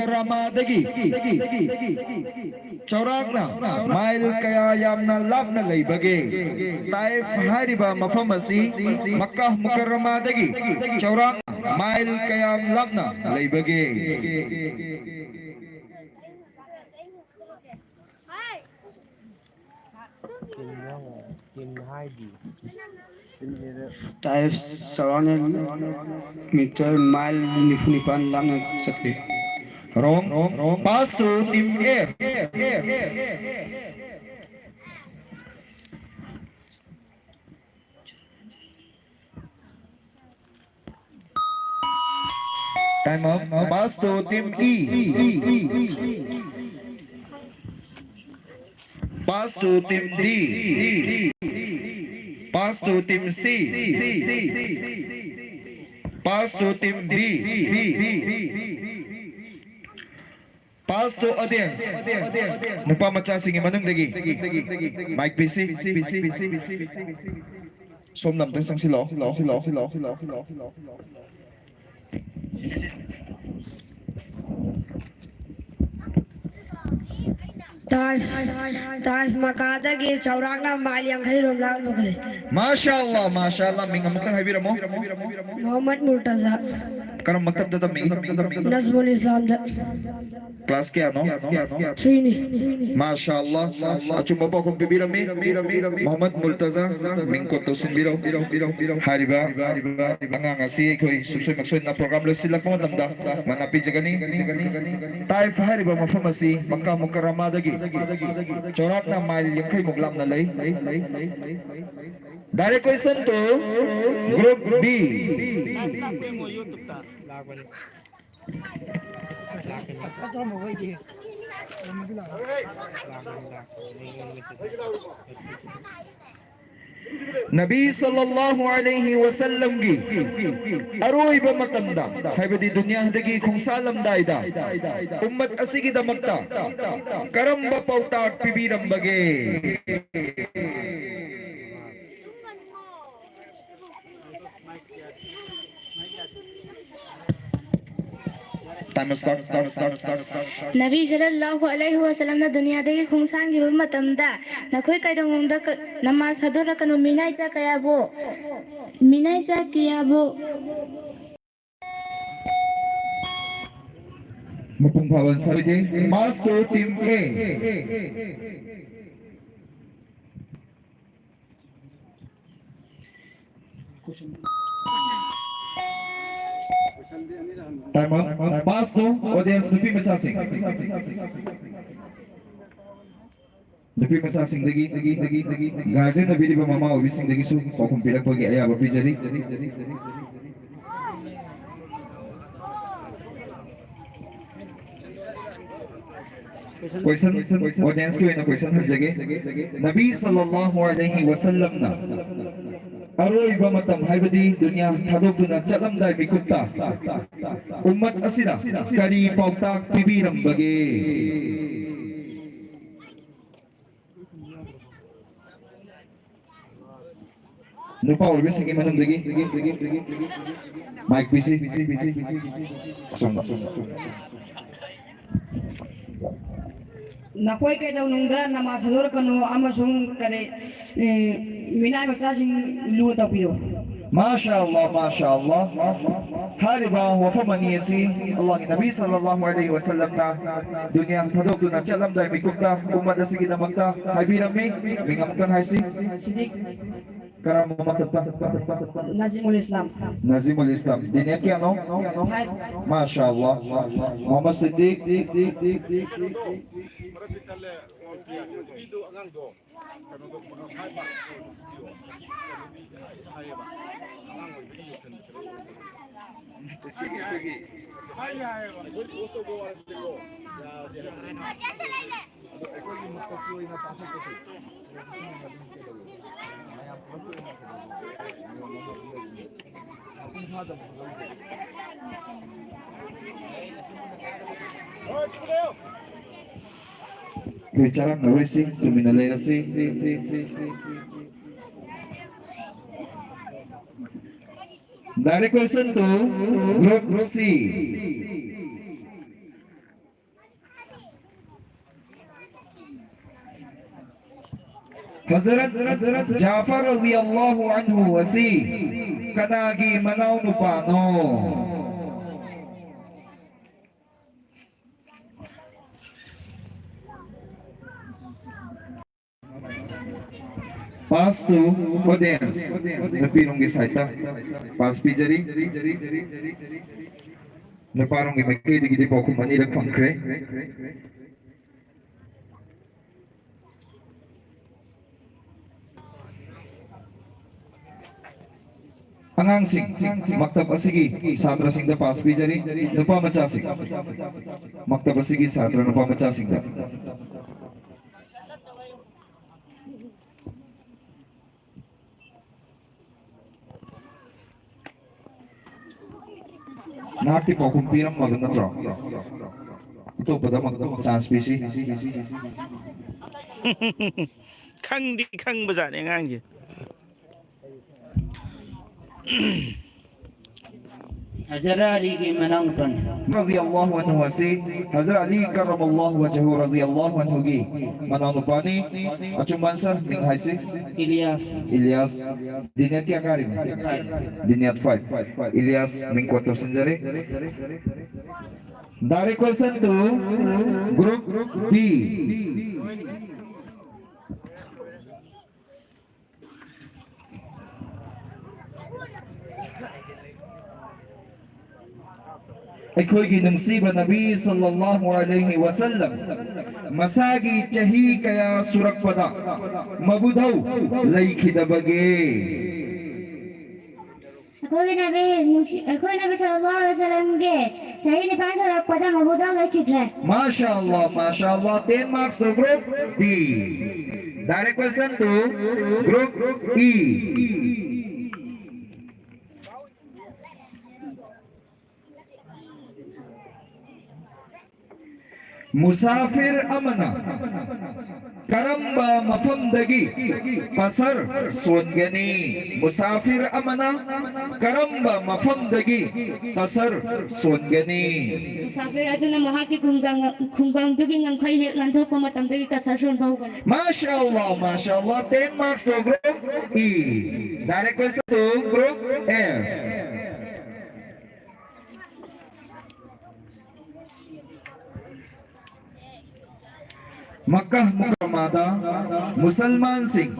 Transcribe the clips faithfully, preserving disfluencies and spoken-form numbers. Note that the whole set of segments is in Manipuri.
ꯃꯨꯀꯔꯔꯃꯥꯗꯒꯤ ꯆꯥꯎꯔꯥꯛꯅ ꯃꯥꯏꯜ ꯀꯌꯥ ꯌꯥꯝꯅ ꯂꯥꯞꯅ ꯂꯩꯕꯒꯦ? ꯇꯥꯏꯐ ꯍꯥꯏꯔꯤꯕ ꯃꯐꯝ ꯑꯁꯤ ꯃꯛꯀꯥ ꯃꯨꯀꯔꯔꯃꯥꯗꯒꯤ ꯆꯥꯎꯔꯥꯛꯅ ꯃꯥꯏꯜ ꯀꯌꯥꯝ ꯂꯥꯞꯅ ꯂꯩꯕꯒꯦ? ꯇꯥꯏꯐ ꯆꯥꯎꯔꯥꯛꯅ ꯃꯤꯇꯔ ꯃꯥꯏꯜ ꯅꯤꯐꯨ ꯅꯤꯄꯥꯟ ꯂꯥꯞꯅ ꯆꯠꯂꯤ꯫ Wrong. Pass to team A. Time up. Pass to team E. Pass to team D. Pass to team C. Pass to team B. Pass to audience. ꯅꯨꯄꯥ ꯃꯆꯥꯁꯤꯡꯒꯤ ꯃꯅꯨꯡꯗꯒꯤ ꯃꯥꯏꯛ ꯄꯤꯁꯤ꯫ ꯁꯣꯝꯗ ꯑꯝꯇꯪ ꯆꯪꯁꯤꯜꯂꯣ꯫ ꯇꯥꯏꯐ, ꯇꯥꯏꯐ ꯃꯀꯥꯗꯒꯤ ꯆꯥꯎꯔꯥꯛꯅ ꯃꯥꯏꯜ ꯌꯥꯡꯈꯩ ꯔꯣꯝ ꯂꯥꯞꯅ ꯂꯩ꯫ ꯃꯥꯁꯥ ꯑꯜꯂꯥ, ꯃꯥꯁꯥ ꯑꯜꯂꯥ, ꯃꯤꯡ ꯑꯃꯨꯛꯇꯪ ꯍꯥꯏꯕꯤꯔꯝꯃꯣ꯫ ꯃꯣꯍꯝꯃꯗ ꯃꯨꯔꯇꯖꯥ, ꯀꯔꯝꯕ ꯃꯛꯇꯕꯗ ꯇꯝꯃꯤ? ꯅꯖꯃꯨꯜ ꯏꯁꯂꯥꯝꯗ꯫ ꯀ꯭ꯂꯥꯁ ꯀꯌꯥꯅꯣ? ꯊ꯭ꯔꯤꯅꯤ꯫ ꯃꯥꯁꯥ ꯑꯜꯂꯥ, ꯑꯆꯨꯝꯕ ꯄꯥꯎꯈꯨꯝ ꯄꯤꯕꯤꯔꯝꯃꯤ꯫ ꯃꯣꯍꯝꯃꯗ ꯃꯨꯔꯇꯖꯥ, ꯃꯤꯡ ꯀꯣꯠ ꯇꯧꯁꯤꯟꯕꯤꯔꯣ꯫ ꯍꯥꯏꯔꯤꯕ ꯑꯉꯥꯡ ꯑꯁꯤ ꯑꯩꯈꯣꯏ ꯁꯨꯡꯁꯣꯏ ꯃꯛꯁꯣꯏꯗꯅ ꯄ꯭ꯔꯣꯒ꯭ꯔꯥꯝ ꯂꯣꯏꯁꯤꯜꯂꯛꯄ ꯃꯇꯝꯗ ꯃꯅꯥ ꯄꯤꯖꯒꯅꯤ꯫ ꯇꯥꯏꯐ ꯍꯥꯏꯔꯤꯕ ꯃꯐꯝ ꯑꯁꯤ ꯃꯛꯀꯥ ꯃꯨꯀꯔꯔꯃꯥꯗꯒꯤ ꯆꯥꯎꯔꯥꯛꯅ ꯃꯥꯏꯜ ꯌꯥꯡꯈꯩꯃꯨꯛ ꯂꯥꯞꯅ ꯂꯩ꯫ Direct question to group B. ꯅꯕꯤ ꯁꯜꯂꯜꯂꯥꯍꯨ ꯑꯂꯩꯍꯤ ꯋꯁꯜꯂꯝꯒꯤ ꯑꯔꯣꯏꯕ ꯃꯇꯝꯗ, ꯍꯥꯏꯕꯗꯤ ꯗꯨꯅꯤꯌꯥꯗꯒꯤ ꯈꯣꯡꯁꯥꯜꯂꯝꯗꯥꯏꯗ, ꯎꯝꯃꯠ ꯑꯁꯤꯒꯤꯗꯃꯛꯇ ꯀꯔꯝꯕ ꯄꯥꯎꯇꯥꯛ ꯄꯤꯕꯤꯔꯝꯕꯒꯦ? Time start, start, start, start, start, start. ꯅꯕꯤ ꯁꯜꯂꯜꯂꯥꯍꯨ ꯑꯂꯩꯍꯤ ꯋꯥꯁꯜꯂꯝꯅ ꯗꯨꯅꯤꯌꯥꯗꯒꯤ ꯈꯣꯡꯁꯥꯟꯈꯤꯕ ꯃꯇꯝꯗ ꯅꯈꯣꯏ ꯀꯩꯗꯧꯅꯨꯡꯗ ꯀ-, ꯅꯃꯥꯖ ꯊꯥꯗꯣꯔꯛꯀꯅꯨ, ꯃꯤꯅꯥꯏꯆꯥ ꯀꯌꯥꯕꯨ, ꯃꯤꯅꯥꯏꯆꯥ ꯀꯌꯥꯕꯨ꯫ ꯃꯄꯨꯡ ꯐꯥꯕ ꯁꯔꯨꯛꯇꯤ Master Team A꯫ Time out. Pass to audience, ꯅꯨꯄꯤ ꯃꯆꯥꯁꯤꯡ꯫ ꯅꯨꯄꯤ ꯃꯆꯥꯁꯤꯡꯗꯒꯤ, ꯒꯥꯔꯖꯤꯌꯟ ꯑꯣꯏꯕꯤꯔꯤꯕ ꯃꯃꯥ ꯑꯣꯏꯕꯤꯁꯤꯡꯗꯒꯤꯁꯨ ꯄꯥꯎꯈꯨꯝ ꯄꯤꯔꯛꯄꯒꯤ ꯑꯌꯥꯕ ꯄꯤꯖꯔꯤ꯫ Question, audience ꯀꯤ ꯑꯣꯏꯅ question ꯍꯪꯖꯒꯦ꯫ ꯅꯕꯤ ꯁꯜꯂꯜꯂꯥꯍꯨ ꯑꯂꯩꯍꯤ ꯋꯥꯁꯜꯂꯝꯅ ꯑꯔꯣꯏꯕ ꯃꯇꯝ, ꯍꯥꯏꯕꯗꯤ ꯗꯨꯅꯤꯌꯥ ꯊꯥꯗꯣꯛꯇꯨꯅ ꯆꯠꯂꯝꯗꯥꯏ ꯃꯤꯀꯨꯞꯇ ꯎꯝꯃꯠ ꯑꯁꯤꯗ ꯀꯔꯤ ꯄꯥꯎꯇꯥꯛ ꯄꯤꯕꯤꯔꯝꯕꯒꯦ? ꯅꯨꯄꯥ ꯑꯣꯏꯕꯁꯤꯡꯒꯤ ꯃꯅꯨꯡꯗꯒꯤ mic ꯄꯤꯁꯤ꯫ ꯑꯁꯣꯝꯗ꯫ ꯅꯈꯣꯏ ꯀꯩꯗꯧꯅꯨꯡꯗ ꯅꯃꯥꯖ ꯊꯥꯗꯣꯔꯛꯀꯅꯨ ꯑꯃꯁꯨꯡ ꯀꯔꯤ, ꯑꯦ, ꯃꯤꯅꯥꯏ ꯃꯆꯥꯁꯤꯡ ꯂꯨꯅ ꯇꯧꯕꯤꯌꯨ꯫ ꯃꯥꯁꯥ ꯑꯜꯂꯥ, ꯃꯥꯁꯥ ꯑꯜꯂꯥ꯫ ꯍꯥꯏꯔꯤꯕ ꯋꯥꯐꯝ ꯑꯅꯤ ꯑꯁꯤ ꯑꯜꯂꯥꯍꯒꯤ ꯅꯕꯤ ꯁꯜꯂꯜꯂꯥꯍꯨ ꯑꯂꯩꯍꯤ ꯋꯥꯁꯜꯂꯝꯅ ꯗꯨꯅꯤꯌꯥ ꯊꯥꯗꯣꯛꯇꯨꯅ ꯆꯠꯂꯝꯗꯥꯏ ꯃꯤꯀꯨꯞꯇ ꯎꯝꯃꯠ ꯑꯁꯤꯒꯤꯗꯃꯛꯇ ꯍꯥꯏꯕꯤꯔꯝꯃꯤ꯫ ꯃꯤꯡ ꯑꯃꯨꯛꯇꯪ ꯍꯥꯏꯁꯤ꯫ ꯁꯤꯗꯤꯛ꯫ ꯀꯔꯝꯕ ꯃꯇꯝꯗ? ꯅꯖꯤꯃꯨꯜ ꯏꯁꯂꯥꯝ꯫ ꯅꯖꯤꯃꯨꯜ ꯏꯁꯂꯥꯝ꯫ ꯗꯤꯅꯦꯠ ꯀꯌꯥꯅꯣ? ꯐꯥꯏꯚ꯫ ꯃꯥꯁꯥ ꯑꯜꯂꯥ꯫ ꯃꯣꯍꯝꯃꯗ ꯁꯤꯗꯤꯛ꯫ ꯑꯩꯈꯣꯏ ꯆꯔꯥꯡꯅꯔꯣꯏꯁꯤ, ꯇꯨꯃꯤꯟꯅ ꯂꯩꯔꯁꯤ꯫ Direct question to group C. Hazrat ꯖꯥꯐꯔ ꯔꯗꯤꯌꯜꯂꯥꯍꯨ ꯑꯟꯍꯨ ꯑꯁꯤ ꯀꯅꯥꯒꯤ ꯃꯅꯥꯎꯅꯨꯄꯥꯅꯣ? Pass to audience. ꯅꯨꯄꯤꯔꯣꯝꯒꯤ side ꯇ pass ꯄꯤꯖꯔꯤ꯫ ꯅꯨꯄꯥꯔꯣꯝꯒꯤ ꯃꯥꯏꯀꯩꯗꯒꯤꯗꯤ ꯄꯥꯎꯈꯨꯝ ꯑꯅꯤꯔꯛ ꯐꯪꯈ꯭ꯔꯦ꯫ ꯑꯉꯥꯡꯁꯤꯡ, ꯃꯛꯇꯕ ꯑꯁꯤꯒꯤ ꯁꯥꯇ꯭ꯔꯁꯤꯡꯗ pass ꯄꯤꯖꯔꯤ꯫ ꯅꯨꯄꯥ ꯃꯆꯥꯁꯤꯡ, ꯃꯛꯇꯕ ꯑꯁꯤꯒꯤ ꯁꯥꯇ꯭ꯔ ꯅꯨꯄꯥ ꯃꯆꯥꯁꯤꯡꯗ꯫ ꯅꯍꯥꯛꯇꯤ ꯄꯥꯎꯈꯨꯝ ꯄꯤꯔꯝꯃꯕ ꯅꯠꯇ꯭ꯔꯣ? ꯑꯇꯣꯞꯄꯗ ꯑꯃꯨꯛ chance ꯄꯤꯁꯤ꯫ ꯈꯪꯗꯤ ꯈꯪꯕꯖꯥꯠꯅꯤ ꯑꯉꯥꯡꯁꯦ꯫ ꯍꯖꯔ ꯑꯂꯤꯒꯤ ꯃꯅꯥꯎꯅꯨꯄꯥꯅꯤ꯫ ꯔꯗꯤꯌꯜꯂꯥꯍꯨ ꯑꯟꯍꯨ ꯑꯁꯤ ꯍꯖꯔ ꯑꯂꯤ ꯀꯔꯃꯜꯂꯥꯍꯨ ꯋꯖꯍꯨ ꯔꯗꯤꯌꯜꯂꯥꯍꯨ ꯑꯟꯍꯨꯒꯤ ꯃꯅꯥꯎꯅꯨꯄꯥꯅꯤ꯫ ꯑꯆꯨꯝꯕ answer, ꯃꯤꯡ ꯍꯥꯏꯁꯤ꯫ ꯏꯂꯤꯌꯥꯁ꯫ ꯏꯂꯤꯌꯥꯁ꯫ ꯗꯤꯅꯦꯠ ꯀꯌꯥ ꯀꯥꯔꯤꯕ? Five꯫ ꯗꯤꯅꯦꯠ five꯫ ꯏꯂꯤꯌꯥꯁ ꯃꯤꯡ quote ꯇꯧꯁꯤꯟꯖꯔꯤ꯫ Direct question to group B. ꯑꯩꯈꯣꯏꯒꯤ ꯅꯨꯡꯁꯤꯕ ꯅꯕꯤ ꯁꯜꯂꯜꯂꯥꯍꯨ ꯑꯂꯩꯍꯤ ꯋꯁꯜꯂꯝ ꯃꯁꯥꯒꯤ ꯆꯍꯤ ꯀꯌꯥ ꯁꯨꯔꯛꯄꯗ ꯃꯕꯨꯙꯧ ꯂꯩꯈꯤꯗꯕꯒꯦ? ꯑꯩꯈꯣꯏꯒꯤ ꯅꯕꯤ ꯅꯨꯡꯁꯤ-, ꯑꯩꯈꯣꯏ ꯅꯕꯤ ꯁꯜꯂꯜꯂꯥꯍꯨ ꯑꯂꯩꯍꯤ ꯋꯁꯜꯂꯝꯒꯤ ꯆꯍꯤ ꯅꯤꯄꯥꯟ ꯁꯨꯔꯛꯄꯗ ꯃꯕꯨꯙꯧ ꯂꯩꯈꯤꯗ꯭ꯔꯦ꯫ ꯃꯥꯁꯥ ꯑꯜꯂꯥꯍ, ꯃꯥꯁꯥ ꯑꯜꯂꯥꯍ, ten marks to group D. Direct question to group E. ꯃꯨꯁꯥꯐꯤꯔ ꯑꯃꯅ ꯀꯔꯝꯕ ꯃꯐꯝꯗꯒꯤ ꯀꯁꯔ ꯁꯣꯟꯒꯅꯤ? ꯃꯨꯁꯥꯐꯤꯔ ꯑꯃꯅ ꯀꯔꯝꯕ ꯃꯐꯝꯗꯒꯤ ꯀꯁꯔ ꯁꯣꯟꯒꯅꯤ? ꯃꯨꯁꯥꯐꯤꯔ ꯑꯗꯨꯅ ꯃꯍꯥꯛꯀꯤ ꯈꯨꯡꯒꯪ, ꯈꯨꯡꯒꯪꯗꯨꯒꯤ ꯉꯝꯈꯩ ꯍꯦꯛ ꯂꯥꯟꯊꯣꯛꯄ ꯃꯇꯝꯗꯒꯤ ꯀꯁꯔ ꯁꯣꯟꯕ ꯍꯧꯒꯅꯤ꯫ ꯃꯥꯁꯥ ꯑꯜꯂꯥꯍ, ꯃꯥꯁꯥ ꯑꯜꯂꯥꯍ, ten marks to group E. Direct question to group F. ꯃꯛꯀꯥ ꯃꯨꯀꯔꯔꯃꯥꯗ ꯃꯨꯁꯜꯃꯥꯟꯁꯤꯡ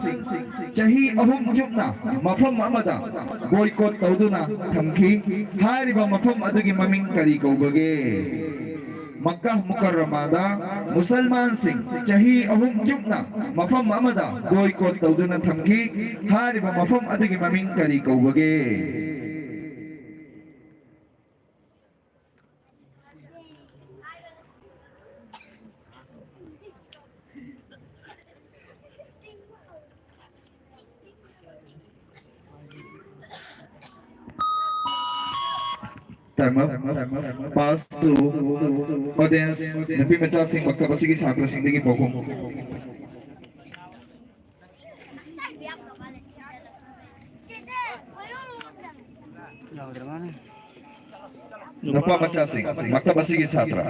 ꯆꯍꯤ ꯑꯍꯨꯝ ꯆꯨꯞꯅ ꯃꯐꯝ ꯑꯃꯗ ꯕꯣꯏꯀꯣꯠ ꯇꯧꯗꯨꯅ ꯊꯝꯈꯤ꯫ ꯍꯥꯏꯔꯤꯕ ꯃꯐꯝ ꯑꯗꯨꯒꯤ ꯃꯃꯤꯡ ꯀꯔꯤ ꯀꯧꯕꯒꯦ? ꯃꯛꯀꯥ ꯃꯨꯀꯔꯔꯃꯥꯗ ꯃꯨꯁꯜꯃꯥꯟꯁꯤꯡ ꯆꯍꯤ ꯑꯍꯨꯝ ꯆꯨꯞꯅ ꯃꯐꯝ ꯑꯃꯗ ꯕꯣꯏꯀꯣꯠ ꯇꯧꯗꯨꯅ ꯊꯝꯈꯤ꯫ ꯍꯥꯏꯔꯤꯕ ꯃꯐꯝ ꯑꯗꯨꯒꯤ ꯃꯃꯤꯡ ꯀꯔꯤ ꯀꯧꯕꯒꯦ? Time up. Pass to audience. ꯅꯨꯄꯤ ꯃꯆꯥꯁꯤꯡ, ꯃꯛꯇꯕ ꯑꯁꯤꯒꯤ ꯁꯥꯇ꯭ꯔꯁꯤꯡꯗꯒꯤ ꯄꯥꯎꯈꯨꯝ꯫ ꯅꯨꯄꯥ ꯃꯆꯥꯁꯤꯡ, ꯃꯛꯇꯕ ꯑꯁꯤꯒꯤ ꯁꯥꯇ꯭ꯔ꯫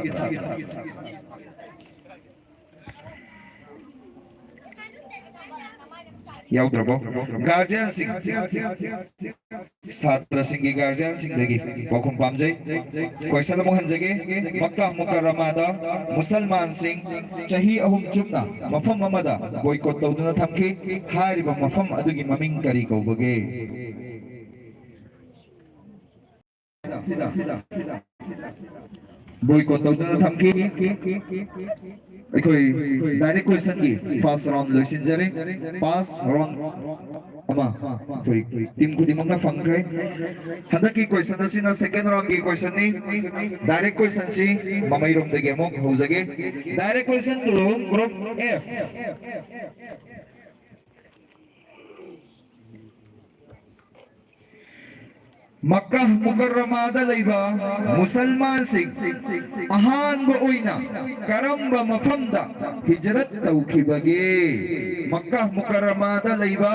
ꯌꯥꯎꯗ꯭ꯔꯕꯣ? ꯒꯥꯔꯖꯤꯌꯟꯁꯤꯡ, ꯁꯥꯇ꯭ꯔꯁꯤꯡꯒꯤ ꯒꯥꯔꯖꯤꯌꯟꯁꯤꯡꯗꯒꯤ ꯄꯥꯎꯈꯨꯝ ꯄꯥꯝꯖꯩ꯫ ꯀꯣꯏꯁꯟ ꯑꯃꯨꯛ ꯍꯟꯖꯒꯦ꯫ ꯃꯛꯀꯥ ꯃꯨꯀꯔꯔꯃꯥꯗ ꯃꯨꯁꯜꯃꯥꯟꯁꯤꯡ ꯆꯍꯤ ꯑꯍꯨꯝ ꯆꯨꯞꯅ ꯃꯐꯝ ꯑꯃꯗ ꯕꯣꯏꯀꯣꯠ ꯇꯧꯗꯨꯅ ꯊꯝꯈꯤ꯫ ꯍꯥꯏꯔꯤꯕ ꯃꯐꯝ ꯑꯗꯨꯒꯤ ꯃꯃꯤꯡ ꯀꯔꯤ ꯀꯧꯕꯒꯦ? ꯕꯣꯏꯀꯣꯠ ꯇꯧꯗꯨꯅ ꯊꯝꯈꯤ꯫ ꯑꯩꯈꯣꯏ ꯗꯥꯏꯔꯦꯛ ꯀꯣꯏꯁꯟꯒꯤ ꯐꯥꯔꯁ ꯔꯥꯎꯟ ꯂꯣꯏꯁꯤꯟꯖꯔꯦ꯫ ꯐꯥꯔꯁ ꯔꯥꯎꯟ ꯑꯃ ꯑꯩꯈꯣꯏ ꯇꯤꯝ ꯈꯨꯗꯤꯡꯃꯛꯅ ꯐꯪꯈ꯭ꯔꯦ꯫ ꯍꯟꯗꯛꯀꯤ ꯀꯣꯏꯁꯟ ꯑꯁꯤꯅ ꯁꯦꯀꯦꯟ ꯔꯥꯎꯟꯒꯤ ꯀꯣꯏꯁꯟꯅꯤ꯫ ꯗꯥꯏꯔꯦꯛ ꯀꯣꯏꯁꯟꯁꯤ ꯃꯃꯩꯔꯣꯝꯗꯒꯤ ꯑꯃꯨꯛ ꯍꯧꯖꯒꯦ꯫ Direct question to group F. ꯃꯛꯀꯥ ꯃꯨꯀꯔꯔꯃꯥꯗ ꯂꯩꯕ ꯃꯨꯁꯜꯃꯥꯟꯁꯤꯡ ꯑꯍꯥꯟꯕ ꯑꯣꯏꯅ ꯀꯔꯝꯕ ꯃꯐꯝꯗ ꯍꯤꯖꯔꯠ ꯇꯧꯈꯤꯕꯒꯦ? ꯃꯛꯀꯥ ꯃꯨꯀꯔꯔꯃꯥꯗ ꯂꯩꯕ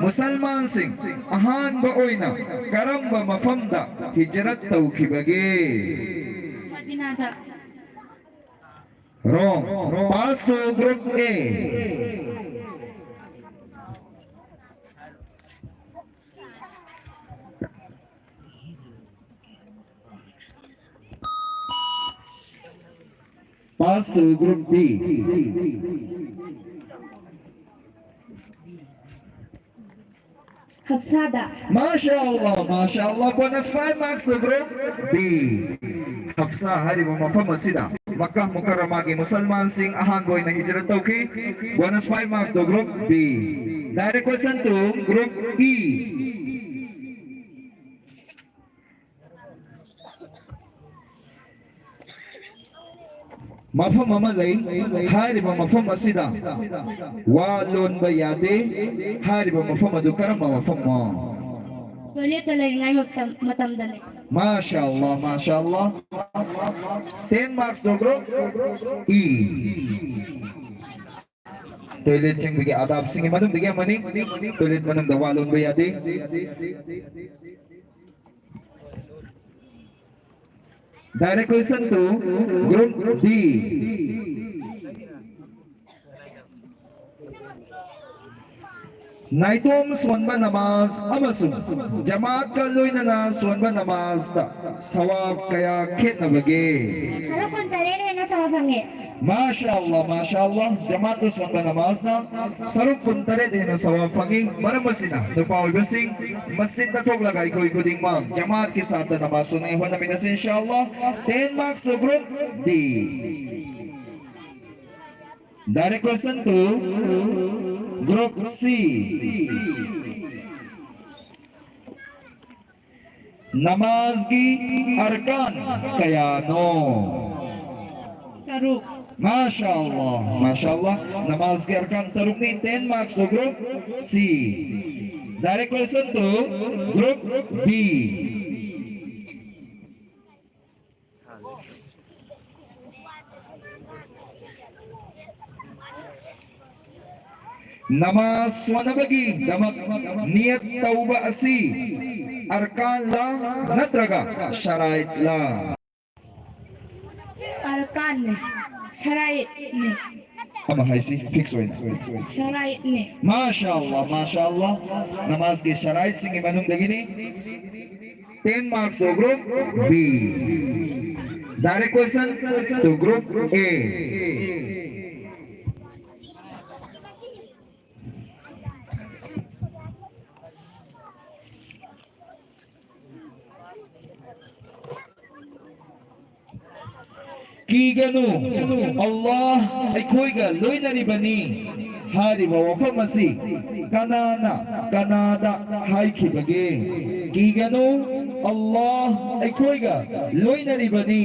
ꯃꯨꯁꯜꯃꯥꯟꯁꯤꯡ ꯑꯍꯥꯟꯕ ꯑꯣꯏꯅ ꯀꯔꯝꯕ ꯃꯐꯝꯗ ꯍꯤꯖꯔꯠ ꯇꯧꯈꯤꯕꯒꯦ? ꯃꯗꯤꯅꯥꯗ꯫ Wrong. Pass to group A. Pass to group B. ꯍꯞꯁꯥꯗ꯫ Mashallah, mashallah. Bonus five marks to group B. ꯍꯞꯁꯥ ꯍꯥꯏꯔꯤꯕ ꯃꯐꯝ ꯑꯁꯤꯗ ꯃꯛꯀꯥ ꯃꯨꯀꯔꯔꯃꯥꯒꯤ ꯃꯨꯁꯜꯃꯥꯟꯁꯤꯡ ꯑꯍꯥꯟꯕ ꯑꯣꯏꯅ ꯍꯤꯖꯔꯠ ꯇꯧꯈꯤ꯫ Bonus five marks to group B. Direct question to group E. ꯃꯐꯝ ꯑꯃ ꯂꯩ꯫ ꯍꯥꯏꯔꯤꯕ ꯃꯐꯝ ꯑꯁꯤꯗ ꯋꯥ ꯂꯣꯟꯕ ꯌꯥꯗꯦ꯫ ꯍꯥꯏꯔꯤꯕ ꯃꯐꯝ ꯑꯗꯨ ꯀꯔꯝꯕ ꯃꯐꯝꯅꯣ? ꯇꯣꯏꯂꯦꯠꯇ ꯂꯩꯔꯤꯉꯩ ꯃꯇꯝ-, ꯃꯇꯝꯗꯅꯦ꯫ Mashallah, mashallah. Ten marks to group E. Toilet ꯆꯪꯕꯒꯤ ꯑꯥꯗꯥꯕꯁꯤꯡꯒꯤ ꯃꯅꯨꯡꯗꯒꯤ ꯑꯃꯅꯤ꯫ ꯇꯣꯏꯂꯦꯠ ꯃꯅꯨꯡꯗ ꯋꯥ ꯂꯣꯟꯕ ꯌꯥꯗꯦ꯫ Direct question to group D. ꯅꯥꯏꯇꯣꯝ ꯁꯣꯟꯕ ꯅꯃꯥꯖ ꯑꯃꯁꯨꯡ ꯖꯃꯥꯠꯀ ꯂꯣꯏꯅꯅ ꯁꯣꯟꯕ ꯅꯃꯥꯖꯇ ꯁꯋꯥꯕ ꯀꯌꯥ ꯈꯦꯠꯅꯕꯒꯦ? ꯁꯔꯨꯛ ꯀꯨꯟꯇꯔꯦꯠ ꯍꯦꯟꯅ ꯁꯋꯥꯕ ꯐꯪꯉꯦ꯫ ꯃꯥꯁꯥ ꯑꯜꯂꯥ, ꯃꯥꯁꯥ ꯑꯜꯂꯥ꯫ ꯖꯃꯥꯠꯇ ꯁꯣꯟꯕ ꯅꯃꯥꯖꯅ ꯁꯔꯨꯛ ꯀꯨꯟꯇꯔꯦꯠ ꯍꯦꯟꯅ ꯁꯋꯥꯕ ꯐꯪꯉꯤ꯫ ꯃꯔꯝ ꯑꯁꯤꯅ, ꯅꯨꯄꯥ ꯑꯣꯏꯕꯁꯤꯡ, ꯃꯁꯖꯤꯗꯇ ꯊꯣꯛꯂꯒ ꯑꯩꯈꯣꯏ ꯈꯨꯗꯤꯡꯃꯛ ꯖꯃꯥꯠꯀꯤ ꯁꯥꯠꯇ ꯅꯃꯥꯖ ꯁꯣꯟꯅꯉꯥꯏ ꯍꯣꯠꯅꯃꯤꯟꯅꯁꯤ, ꯏꯟꯁꯥ ꯑꯜꯂꯥ꯫ Ten marks to group D. Direct question to group C. ꯅꯃꯥꯖꯒꯤ ꯑꯔꯀꯥꯟ ꯀꯌꯥꯅꯣ? ꯇꯔꯨꯛ꯫ ꯃꯥꯁꯥ ꯑꯜꯂꯥ, ꯃꯥꯁꯥ ꯑꯜꯂꯥ꯫ ꯅꯃꯥꯖꯒꯤ ꯑꯔꯀꯥꯟ ꯇꯔꯨꯛꯅꯤ꯫ Ten marks to group C. Direct question to group B. ꯅꯃꯥꯖ ꯁꯣꯟꯅꯕꯒꯤꯗꯃꯛ ꯅꯤꯌꯠ ꯇꯧꯕ ꯑꯁꯤ ꯑꯔꯀꯥꯟꯂꯥ ꯅꯠꯇ꯭ꯔꯒ ꯁꯔꯥꯏꯠꯂꯥ? ꯑꯔꯀꯥꯟꯅꯦ꯫ ꯁꯔꯥꯏꯠꯅꯦ꯫ ꯑꯃ ꯍꯥꯏꯁꯤ, ꯐꯤꯛꯁ ꯑꯣꯏꯅ꯫ ꯁꯔꯥꯏꯠꯅꯦ꯫ ꯃꯥꯁꯥ ꯑꯜꯂꯥ, ꯃꯥꯁꯥ ꯑꯜꯂꯥ꯫ ꯅꯃꯥꯖꯀꯤ ꯁꯔꯥꯏꯠꯁꯤꯡꯒꯤ ꯃꯅꯨꯡꯗꯒꯤꯅꯤ꯫ Ten marks to group B. Direct question to group A. ꯀꯤꯒꯅꯨ, ꯑꯜꯂꯥꯍ ꯑꯩꯈꯣꯏꯒ ꯂꯣꯏꯅꯔꯤꯕꯅꯤ ꯍꯥꯏꯔꯤꯕ ꯋꯥꯐꯝ ꯑꯁꯤ ꯀꯅꯥꯅ ꯀꯅꯥꯗ ꯍꯥꯏꯈꯤꯕꯒꯦ? ꯀꯤꯒꯅꯨ, ꯑꯜꯂꯥꯍ ꯑꯩꯈꯣꯏꯒ ꯂꯣꯏꯅꯔꯤꯕꯅꯤ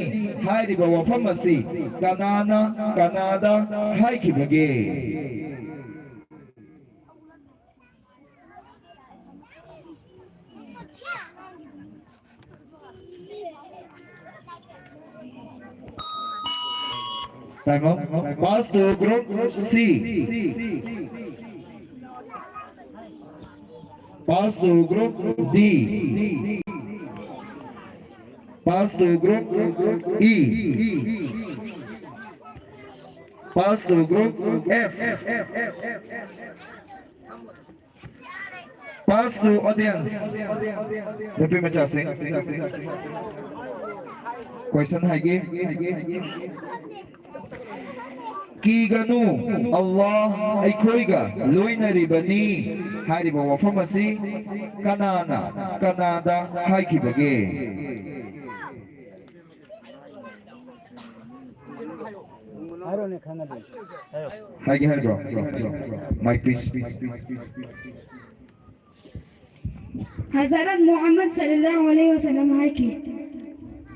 ꯍꯥꯏꯔꯤꯕ ꯋꯥꯐꯝ ꯑꯁꯤ ꯀꯅꯥꯅ ꯀꯅꯥꯗ ꯍꯥꯏꯈꯤꯕꯒꯦ? Time up. Pass to group C. Pass to group D. Pass to group E. Pass to group F. Pass to audience. ꯅꯨꯄꯤ ꯃꯆꯥꯁꯤꯡ, question ꯍꯥꯏꯒꯦ꯫ ꯀꯤꯒꯅꯨ, ꯑꯜꯂꯥꯍ ꯑꯩꯈꯣꯏꯒ ꯂꯣꯏꯅꯔꯤꯕꯅꯤ ꯍꯥꯏꯔꯤꯕ ꯋꯥꯐꯝ ꯑꯁꯤ ꯀꯅꯥꯅ ꯀꯅꯥꯗ ꯍꯥꯏꯈꯤꯕꯒꯦ? ꯍꯥꯏꯔꯣꯅꯦ, ꯈꯪꯉꯗꯤ꯫ ꯍꯥꯏꯒꯦ ꯍꯥꯏꯕ꯭ꯔꯣ? Mic please. ꯍꯖꯔꯠ ꯃꯨꯍꯝꯃꯗ ꯁꯜꯂꯜꯂꯥꯍꯨ ꯑꯂꯩꯍꯤ ꯋꯁꯜꯂꯝ ꯍꯥꯏꯈꯤ꯫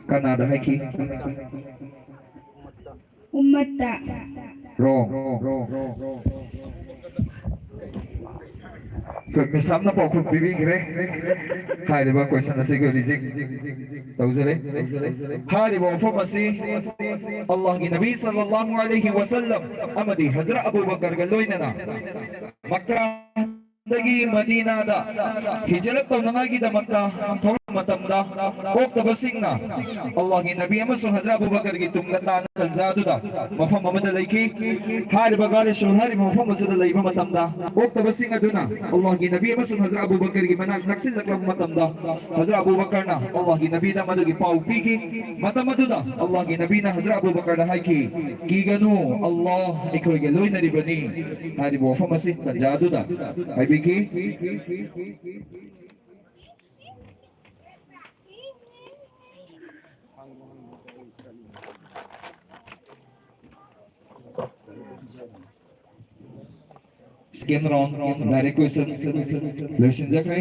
ꯀꯅꯥꯗ ꯍꯥꯏꯈꯤ? ꯎꯝꯃꯠꯇ꯫ Wrong. ꯑꯩꯈꯣꯏ ꯃꯤꯁ ꯑꯃꯅ ꯄꯥꯎꯈꯨꯝ ꯄꯤꯕꯤꯈ꯭ꯔꯦ꯫ ꯍꯥꯏꯔꯤꯕ question ꯑꯁꯤ ꯑꯩꯈꯣꯏ reject ꯇꯧꯖꯔꯦ꯫ ꯍꯥꯏꯔꯤꯕ ꯋꯥꯐꯝ ꯑꯁꯤ ꯑꯜꯂꯥꯍꯒꯤ ꯅꯕꯤ ꯁꯜꯂꯜꯂꯥꯍꯨ ꯑꯂꯩꯍꯤ ꯋꯁꯜꯂꯝ ꯑꯃꯗꯤ ꯍꯖꯔꯠ ꯑꯕꯨ ꯕꯀꯔꯒ ꯂꯣꯏꯅꯅ ꯃꯛꯀꯥꯗꯒꯤ ꯃꯗꯤꯅꯥꯗ ꯍꯤꯖꯔꯠ ꯇꯧꯅꯉꯥꯏꯒꯤꯗꯃꯛꯇ ꯊꯣꯛꯂꯛꯄ ꯃꯇꯝꯗ, ꯑꯣꯛꯇꯕꯁꯤꯡꯅ ꯑꯜꯂꯥꯍꯒꯤ ꯅꯕꯤ ꯑꯃꯁꯨꯡ ꯍꯖꯔꯠ ꯑꯕꯨ ꯕꯀꯔꯒꯤ ꯇꯨꯡꯗ ꯇꯥꯅ ꯇꯟꯖꯥ ꯑꯗꯨꯗ ꯃꯐꯝ ꯑꯃꯗ ꯂꯩꯈꯤ꯫ ꯍꯥꯏꯔꯤꯕ ꯒꯥꯔꯤ ꯁꯨꯔ ꯍꯥꯏꯔꯤꯕ ꯃꯐꯝ ꯑꯁꯤꯗ ꯂꯩꯕ ꯃꯇꯝꯗ, ꯑꯣꯛꯇꯕꯁꯤꯡ ꯑꯗꯨꯅ ꯑꯜꯂꯥꯍꯒꯤ ꯅꯕꯤ ꯑꯃꯁꯨꯡ ꯍꯖꯔꯠ ꯑꯕꯨ ꯕꯀꯔꯒꯤ ꯃꯅꯥꯛ ꯅꯛꯁꯤꯜꯂꯛꯂꯕ ꯃꯇꯝꯗ, ꯍꯖꯔꯠ ꯑꯕꯨ ꯕꯀꯔꯅ ꯑꯜꯂꯥꯍꯒꯤ ꯅꯕꯤꯗ ꯃꯗꯨꯒꯤ ꯄꯥꯎ ꯄꯤꯈꯤ꯫ ꯃꯇꯝ ꯑꯗꯨꯗ ꯑꯜꯂꯥꯍꯒꯤ ꯅꯕꯤꯅ ꯍꯖꯔꯠ ꯑꯕꯨ ꯕꯀꯔꯗ ꯍꯥꯏꯈꯤ, "ꯀꯤꯒꯅꯨ, ꯑꯜꯂꯥꯍ ꯑꯩꯈꯣꯏꯒ ꯂꯣꯏꯅꯔꯤꯕꯅꯤ" ꯍꯥꯏꯔꯤꯕ ꯋꯥꯐꯝ ꯑꯁꯤ ꯇꯟꯖꯥ ꯑꯗꯨꯗ ꯍꯥꯏꯕꯤꯈꯤ꯫ Second round direct question ꯂꯣꯏꯁꯤꯟꯖꯈ꯭ꯔꯦ,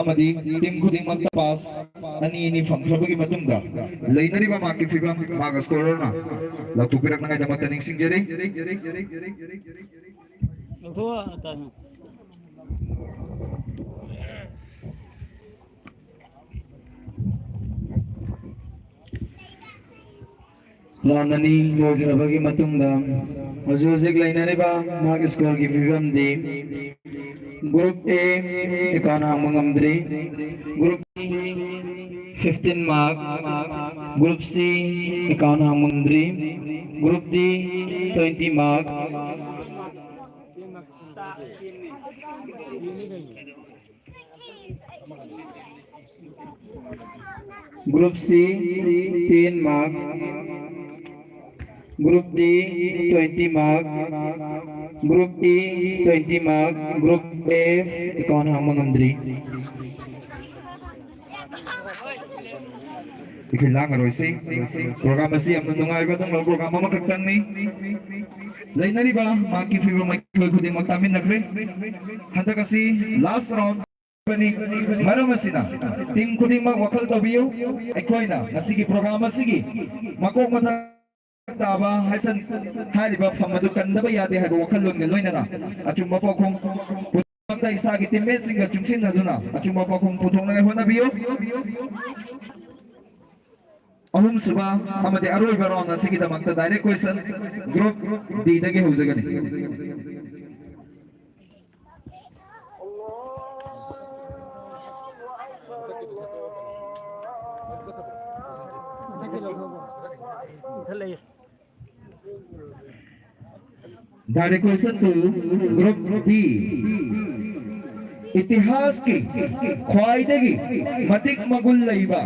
ꯑꯃꯗꯤ team ꯈꯨꯗꯤꯡꯃꯛꯇ pass ꯑꯅꯤ ꯑꯅꯤ ꯐꯪꯈ꯭ꯔꯕꯒꯤ ꯃꯇꯨꯡꯗ, ꯂꯩꯅꯔꯤꯕ markꯀꯤ ꯐꯤꯕꯝ mark scorerꯅ ꯂꯥꯎꯊꯣꯛꯄꯤꯔꯛꯅꯉꯥꯏꯗꯃꯛꯇ ꯅꯤꯡꯁꯤꯡꯖꯔꯤ꯫ ꯂꯧꯊꯣꯛꯑꯣ, ꯇꯥꯃꯣ꯫ Round ꯑꯅꯤ ꯂꯣꯏꯈ꯭ꯔꯕꯒꯤ ꯃꯇꯨꯡꯗ ꯍꯧꯖꯤꯛ ꯍꯧꯖꯤꯛ ꯂꯩꯅꯔꯤꯕ mark scoreꯒꯤ ꯐꯤꯕꯝꯗꯤ: Group A, account ꯍꯥꯡꯕ ꯉꯝꯗ꯭ꯔꯤ. Group B, fifteen mark. Group C, account ꯍꯥꯡꯕ ꯉꯝꯗ꯭ꯔꯤ. Group D, twenty mark. Group C, ten mark. Group D, twenty mark. Group E, twenty mark. Group F, account ꯍꯥꯡꯕ ꯉꯝꯗ꯭ꯔꯤ. ꯑꯩꯈꯣꯏ ꯂꯥꯡꯉꯔꯣꯏꯁꯤ꯫ Program ꯑꯁꯤ ꯌꯥꯝꯅ ꯅꯨꯡꯉꯥꯏꯕ ꯑꯗꯨꯒꯨꯝꯂꯕ program ꯑꯃꯈꯛꯇꯪꯅꯤ꯫ ꯂꯩꯅꯔꯤꯕ markꯀꯤ ꯐꯤꯕꯝ ꯑꯩꯈꯣꯏ ꯈꯨꯗꯤꯡꯃꯛ ꯇꯥꯃꯤꯟꯅꯈ꯭ꯔꯦ꯫ ꯍꯟꯗꯛ ꯑꯁꯤ last round ꯅꯤ꯫ ꯃꯔꯝ ꯑꯁꯤꯅ team ꯈꯨꯗꯤꯡꯃꯛ ꯋꯥꯈꯜ ꯇꯧꯕꯤꯌꯨ꯫ ꯑꯩꯈꯣꯏꯅ ꯉꯁꯤꯒꯤ program ꯑꯁꯤꯒꯤ ꯃꯀꯣꯛ ꯃꯊꯛ ꯇꯥꯕ ꯍꯥꯏꯁꯟ ꯍꯥꯏꯔꯤꯕ ꯐꯝ ꯑꯗꯨ ꯀꯟꯗꯕ ꯌꯥꯗꯦ ꯍꯥꯏꯕ ꯋꯥꯈꯜꯂꯣꯟꯒ ꯂꯣꯏꯅꯅ ꯑꯆꯨꯝꯕ ꯄꯥꯎꯈꯨꯝ ꯄꯨꯝꯅꯃꯛꯇ ꯏꯁꯥꯒꯤ teammateꯁꯤꯡꯒ ꯆꯨꯡꯁꯤꯟꯅꯗꯨꯅ ꯑꯆꯨꯝꯕ ꯄꯥꯎꯈꯨꯝ ꯄꯨꯊꯣꯛꯅꯉꯥꯏ ꯍꯣꯠꯅꯕꯤꯌꯨ꯫ ꯑꯍꯨꯝꯁꯨꯕ ꯑꯃꯗꯤ ꯑꯔꯣꯏꯕ round ꯑꯁꯤꯒꯤꯗꯃꯛꯇ direct question group D ꯗꯒꯤ ꯍꯧꯖꯒꯅꯤ꯫ Direct question to group D. ꯏꯇꯤꯍꯥꯁꯀꯤ ꯈ꯭ꯋꯥꯏꯗꯒꯤ ꯃꯇꯤꯛ ꯃꯒꯨꯟ ꯂꯩꯕ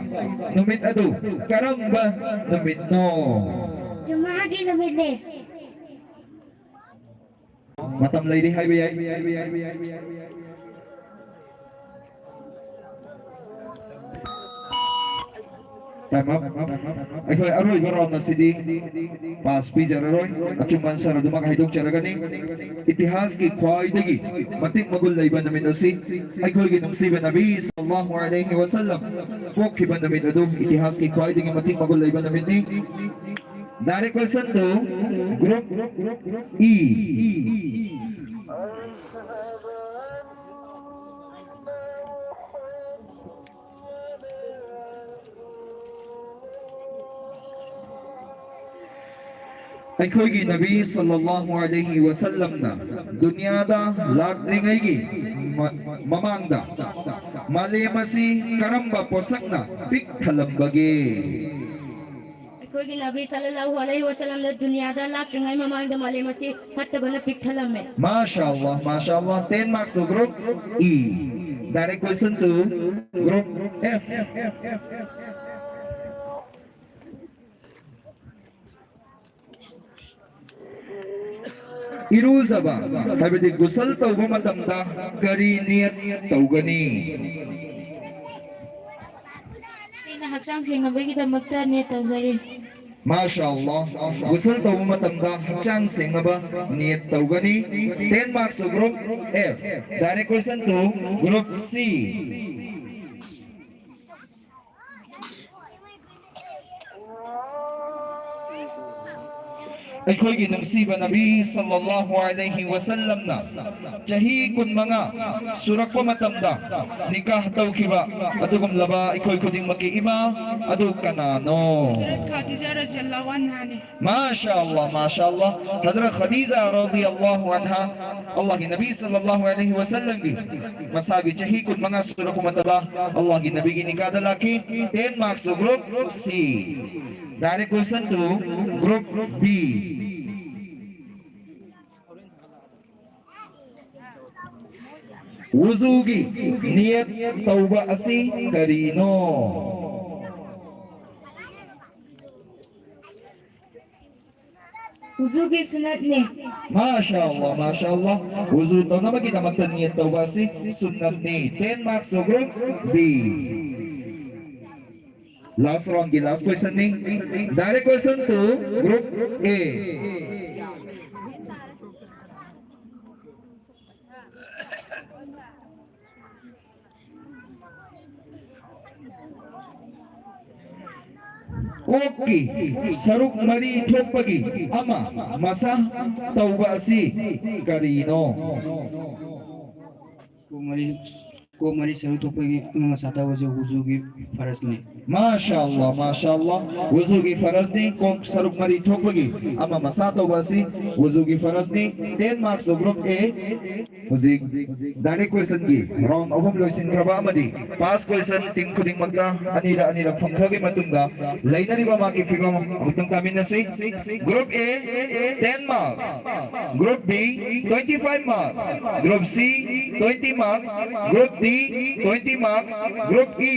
ꯅꯨꯃꯤꯠ ꯑꯗꯨ ꯀꯔꯝꯕ ꯅꯨꯃꯤꯠꯅꯣ? ꯖꯨꯃꯥꯒꯤ ꯅꯨꯃꯤꯠꯅꯦ꯫ ꯃꯇꯝ ꯂꯩꯔꯤ ꯍꯥꯏꯕ ꯌꯥꯏ꯫ Time up. ꯑꯩꯈꯣꯏ ꯑꯔꯣꯏꯕ ꯔꯥꯎꯟ ꯑꯁꯤꯗꯤ ꯄꯥꯁ ꯄꯤꯖꯔꯔꯣꯏ, ꯑꯆꯨꯝꯕ ꯑꯟꯁꯔ ꯑꯗꯨꯃꯛ ꯍꯥꯏꯗꯣꯛꯆꯔꯒꯅꯤ꯫ ꯏꯇꯤꯍꯥꯁꯀꯤ ꯈ꯭ꯋꯥꯏꯗꯒꯤ ꯃꯇꯤꯛ ꯃꯒꯨꯟ ꯂꯩꯕ ꯅꯨꯃꯤꯠ ꯑꯁꯤ ꯑꯩꯈꯣꯏꯒꯤ ꯅꯨꯡꯁꯤꯕ ꯅꯕꯤ ꯁꯜꯂꯜꯂꯥꯍꯨ ꯑꯂꯩꯍꯤ ꯋꯁꯜꯂꯝ ꯄꯣꯛꯈꯤꯕ ꯅꯨꯃꯤꯠ ꯑꯗꯨ ꯏꯇꯤꯍꯥꯁꯀꯤ ꯈ꯭ꯋꯥꯏꯗꯒꯤ ꯃꯇꯤꯛ ꯃꯒꯨꯟ ꯂꯩꯕ ꯅꯨꯃꯤꯠꯅꯤ꯫ Direct question to group E. ꯑꯩꯈꯣꯏꯒꯤ ꯅꯕꯤ ꯁꯜꯂꯜꯂꯥꯍꯨ ꯑꯂꯩꯍꯤ ꯋꯁꯜꯂꯝꯅ ꯗꯨꯅꯤꯌꯥꯗ ꯂꯥꯛꯇ꯭ꯔꯤꯉꯩꯒꯤ ꯃ- ꯃꯃꯥꯡꯗ ꯃꯥꯂꯦꯝ ꯑꯁꯤ ꯀꯔꯝꯕ ꯄꯣꯠꯁꯛꯅ ꯄꯤꯛ ꯊꯜꯂꯝꯕꯒꯦ? ꯑꯩꯈꯣꯏꯒꯤ ꯅꯕꯤ ꯁꯜꯂꯜꯂꯥꯍꯨ ꯑꯂꯩꯍꯤ ꯋꯁꯜꯂꯝꯅ ꯗꯨꯅꯤꯌꯥꯗ ꯂꯥꯛꯇ꯭ꯔꯤꯉꯩ ꯃꯃꯥꯡꯗ ꯃꯥꯂꯦꯝ ꯑꯁꯤ ꯐꯠꯇꯕꯅ ꯄꯤꯛ ꯊꯜꯂꯝꯃꯦ꯫ ꯃꯥꯁꯥ ꯑꯜꯂꯥꯍ, ꯃꯥꯁꯥ ꯑꯜꯂꯥꯍ꯫ Ten marks to group E. Direct question to group F. ꯏꯔꯨꯖꯕ ꯍꯥꯏꯕꯗꯤ ꯒꯨꯁꯜ ꯇꯧꯕ ꯃꯇꯝꯗ ꯀꯔꯤ ꯅꯤꯌꯠ ꯇꯧꯒꯅꯤ? ꯑꯩꯅ ꯍꯛꯆꯥꯡ ꯁꯦꯡꯅꯕꯒꯤꯗꯃꯛꯇ ꯅꯤꯌꯠ ꯇꯧꯖꯔꯤ꯫ ꯃꯥꯁꯥ ꯑꯜꯂꯥꯍ, ꯒꯨꯁꯜ ꯇꯧꯕ ꯃꯇꯝꯗ ꯍꯛꯆꯥꯡ ꯁꯦꯡꯅꯕ ꯅꯤꯌꯠ ꯇꯧꯒꯅꯤ꯫ Ten marks to group F. Direct question to group C. ꯑꯩꯈꯣꯏꯒꯤ ꯅꯨꯡꯁꯤꯕ ꯅꯕꯤ ꯁꯜꯂꯜꯂꯥꯍꯨ ꯑꯂꯩꯍꯤ ꯋꯁꯜꯂꯝꯅ ꯆꯍꯤ ꯀꯨꯟꯃꯉꯥ ꯁꯨꯔꯛꯄ ꯃꯇꯝꯗ ꯅꯤꯀꯥꯍ ꯇꯧꯈꯤꯕ ꯑꯗꯨꯒꯨꯝꯂꯕ ꯑꯩꯈꯣꯏ ꯈꯨꯗꯤꯡꯃꯛꯀꯤ ꯏꯃꯥ ꯑꯗꯨ ꯀꯅꯥꯅꯣ? ꯍꯖꯔꯠ ꯈꯥꯗꯤꯖꯥ ꯔꯖꯤꯌꯜꯂꯥꯍꯨ ꯑꯟꯍꯥꯅꯤ꯫ ꯃꯥꯁꯥ ꯑꯜꯂꯥꯍ, ꯃꯥꯁꯥ ꯑꯜꯂꯥꯍ꯫ ꯍꯖꯔꯠ ꯈꯗꯤꯖꯥ ꯔꯗꯤꯌꯜꯂꯥꯍꯨ ꯑꯟꯍꯥ, ꯑꯜꯂꯥꯍꯒꯤ ꯅꯕꯤ ꯁꯜꯂꯜꯂꯥꯍꯨ ꯑꯂꯩꯍꯤ ꯋꯁꯜꯂꯝꯒꯤ ꯃꯁꯥꯒꯤ ꯆꯍꯤ ꯀꯨꯟꯃꯉꯥ ꯁꯨꯔꯛꯄ ꯃꯇꯝꯗ ꯑꯜꯂꯥꯍꯒꯤ ꯅꯕꯤꯒꯤ ꯅꯤꯀꯥꯗ ꯂꯥꯛꯈꯤ꯫ Ten marks to group C. Direct question to group D. ꯋꯨꯖꯨꯒꯤ ꯅꯤꯌꯠ ꯇꯧꯕ ꯑꯁꯤ ꯀꯔꯤꯅꯣ? ꯋꯨꯖꯨꯒꯤ ꯁꯨꯅꯠꯅꯦ꯫ ꯃꯥꯁꯥ ꯑꯜꯂꯥ, ꯃꯥꯁꯥ ꯑꯜꯂꯥ꯫ ꯋꯨꯖꯨ ꯇꯧꯅꯕꯒꯤꯗꯃꯛꯇ ꯅꯤꯌꯠ ꯇꯧꯕ ꯑꯁꯤ ꯁꯨꯟꯅꯠꯅꯤ꯫ Ten marks to group B. Last round ꯒꯤ last question ꯅꯤ꯫ Direct question to group A. ꯀꯣꯛꯀꯤ ꯁꯔꯨꯛ ꯃꯔꯤ ꯊꯣꯛꯄꯒꯤ ꯑꯃ ꯃꯁꯥ ꯇꯧꯕ ꯑꯁꯤ ꯀꯔꯤꯅꯣ? ꯀꯣꯛ ꯃꯔꯤ, ꯀꯣꯛ ꯃꯔꯤ ꯁꯔꯨꯛ ꯊꯣꯛꯄꯒꯤ ꯑꯃ ꯃꯁꯥ ꯇꯧꯕꯁꯤ ꯋꯨꯖꯨꯒꯤ ꯐꯔꯖꯅꯤ꯫ ꯃꯥꯁꯥ ꯑꯜꯂꯥ, ꯃꯥꯁꯥ ꯑꯜꯂꯥ꯫ ꯋꯨꯖꯨꯒꯤ ꯐꯔꯖꯅꯤ, ꯀꯣꯛ ꯁꯔꯨꯛ ꯃꯔꯤ ꯊꯣꯛꯄꯒꯤ ꯑꯃ ꯃꯁꯥ ꯇꯧꯕ ꯑꯁꯤ ꯋꯨꯖꯨꯒꯤ ꯐꯔꯖꯅꯤ꯫ Ten marks to group A꯫ ꯍꯧꯖꯤꯛ direct question ꯒꯤ round ꯑꯍꯨꯝ ꯂꯣꯏꯁꯤꯟꯈ꯭ꯔꯕ ꯑꯃꯗꯤ past question team ꯈꯨꯗꯤꯡꯃꯛꯇ ꯑꯅꯤꯔꯛ ꯑꯅꯤꯔꯛ ꯐꯪꯈ꯭ꯔꯕꯒꯤ ꯃꯇꯨꯡꯗ ꯂꯩꯅꯔꯤꯕ ꯃꯥꯒꯤ ꯐꯤꯕꯝ ꯑꯃꯨꯛꯇꯪ ꯇꯥꯃꯤꯟꯅꯁꯤ꯫ Group A, ten marks. Group B, twenty-five marks. Group C, twenty marks. Group D, twenty marks. Group E,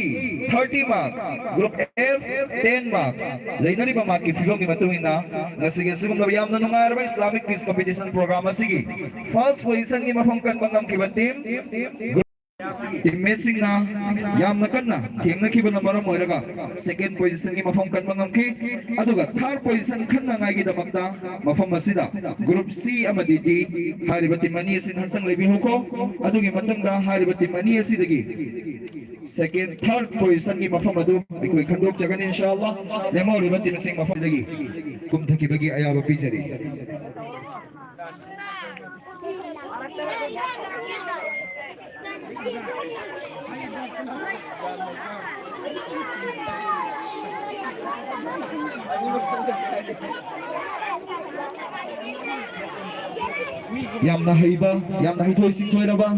thirty marks. Group F, ten marks. ꯂꯩꯅꯔꯤꯕ ꯃꯥꯒꯤ ꯐꯤꯕꯝꯒꯤ ꯃꯇꯨꯡ ꯏꯟꯅ ꯉꯁꯤꯒꯤ ꯑꯁꯤꯒꯨꯝꯂꯕ ꯌꯥꯝꯅ ꯅꯨꯡꯉꯥꯏꯔꯕ Islamic quiz competition program ꯑꯁꯤꯒꯤ first position ꯒꯤ ꯃꯐꯝ ꯀꯟꯕ ꯉꯝꯈꯤꯕ team teammate ꯁꯤꯡꯅ ꯌꯥꯝꯅ ꯀꯟꯅ ꯊꯦꯡꯅꯈꯤꯕꯅ ꯃꯔꯝ ꯑꯣꯏꯔꯒ second position ꯒꯤ ꯃꯐꯝ ꯀꯟꯕ ꯉꯝꯈꯤ꯫ ꯑꯗꯨꯒ third position ꯈꯟꯅꯉꯥꯏꯒꯤꯗꯃꯛꯇ ꯃꯐꯝ ꯑꯁꯤꯗ group C ꯑꯃꯗꯤ D ꯍꯥꯏꯔꯤꯕ team ꯑꯅꯤ ꯑꯁꯤ ꯉꯥꯏꯍꯥꯛꯇꯪ ꯂꯩꯕꯤꯍꯧꯀꯣ꯫ ꯑꯗꯨꯒꯤ ꯃꯇꯨꯡꯗ ꯍꯥꯏꯔꯤꯕ team ꯑꯅꯤ ꯑꯁꯤꯗꯒꯤ second, third position ꯒꯤ ꯃꯐꯝ ꯑꯗꯨ ꯑꯩꯈꯣꯏ ꯈꯟꯗꯣꯛꯆꯒꯅꯤ, ꯏꯟꯁꯥ ꯑꯜꯂꯥ꯫ ꯂꯦꯝꯍꯧꯔꯤꯕ team ꯁꯤꯡ ꯃꯐꯝꯗꯒꯤ ꯀꯨꯝꯊꯈꯤꯕꯒꯤ ꯑꯌꯥꯕ ꯄꯤꯖꯔꯤ꯫ ꯌꯥꯝꯅ ꯍꯩꯕ, ꯌꯥꯝꯅ ꯍꯩꯊꯣꯏ ꯁꯤꯡꯊꯣꯏꯔꯕ,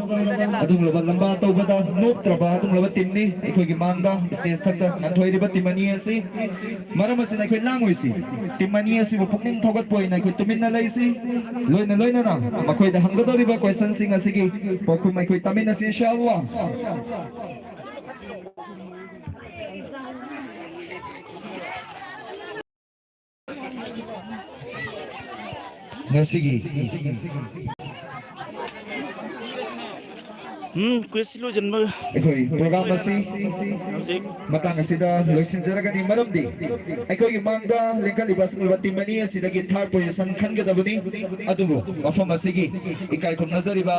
ꯑꯗꯨꯒꯨꯝꯂꯕ ꯂꯝꯕꯥ ꯇꯧꯕꯗ ꯅꯣꯞꯇ꯭ꯔꯕ ꯑꯗꯨꯒꯨꯝꯂꯕ ꯇꯤꯝꯅꯤ꯫ ꯑꯩꯈꯣꯏꯒꯤ ꯃꯥꯡꯗ ꯁ꯭ꯇꯦꯖ ꯊꯛꯇ ꯉꯥꯟꯊꯣꯏꯔꯤꯕ ꯇꯤꯝ ꯑꯅꯤ ꯑꯁꯤ, ꯃꯔꯝ ꯑꯁꯤꯅ ꯑꯩꯈꯣꯏ ꯂꯥꯡꯉꯣꯏꯁꯤ꯫ ꯇꯤꯝ ꯑꯅꯤ ꯑꯁꯤꯕꯨ ꯄꯨꯛꯅꯤꯡ ꯊꯧꯒꯠꯄ ꯑꯣꯏꯅ ꯑꯩꯈꯣꯏ ꯇꯨꯃꯤꯟꯅ ꯂꯩꯁꯤ꯫ ꯂꯣꯏꯅ ꯂꯣꯏꯅꯅ ꯃꯈꯣꯏꯗ ꯍꯪꯒꯗꯧꯔꯤꯕ ꯀꯣꯏꯁꯟꯁꯤꯡ ꯑꯁꯤꯒꯤ ꯄꯥꯎꯈꯨꯝ ꯑꯩꯈꯣꯏ ꯇꯥꯃꯤꯟꯅꯁꯤ, ꯏꯟꯁꯥ ꯑꯜꯂꯥꯍ꯫ ꯉꯁꯤꯒꯤ ꯎꯝ, ꯀꯨꯏꯁꯤ ꯂꯣꯏꯁꯤꯟꯕ ꯑꯩꯈꯣꯏ ꯄ꯭ꯔꯣꯒ꯭ꯔꯥꯝ ꯑꯁꯤ ꯍꯧꯖꯤꯛ ꯃꯇꯥꯡ ꯑꯁꯤꯗ ꯂꯣꯏꯁꯤꯟꯖꯔꯒꯅꯤ, ꯃꯔꯝꯗꯤ ꯑꯩꯈꯣꯏꯒꯤ ꯃꯥꯡꯗ ꯂꯦꯡꯈꯠꯂꯤꯕ ꯑꯁꯤꯒꯨꯝꯂꯕ ꯇꯤꯝ ꯑꯅꯤ ꯑꯁꯤꯗꯒꯤ ꯊꯥꯔꯠ ꯄꯣꯖꯤꯁꯟ ꯈꯟꯒꯗꯕꯅꯤ꯫ ꯑꯗꯨꯕꯨ ꯃꯐꯝ ꯑꯁꯤꯒꯤ ꯏꯀꯥꯏ ꯈꯨꯝꯅꯖꯔꯤꯕ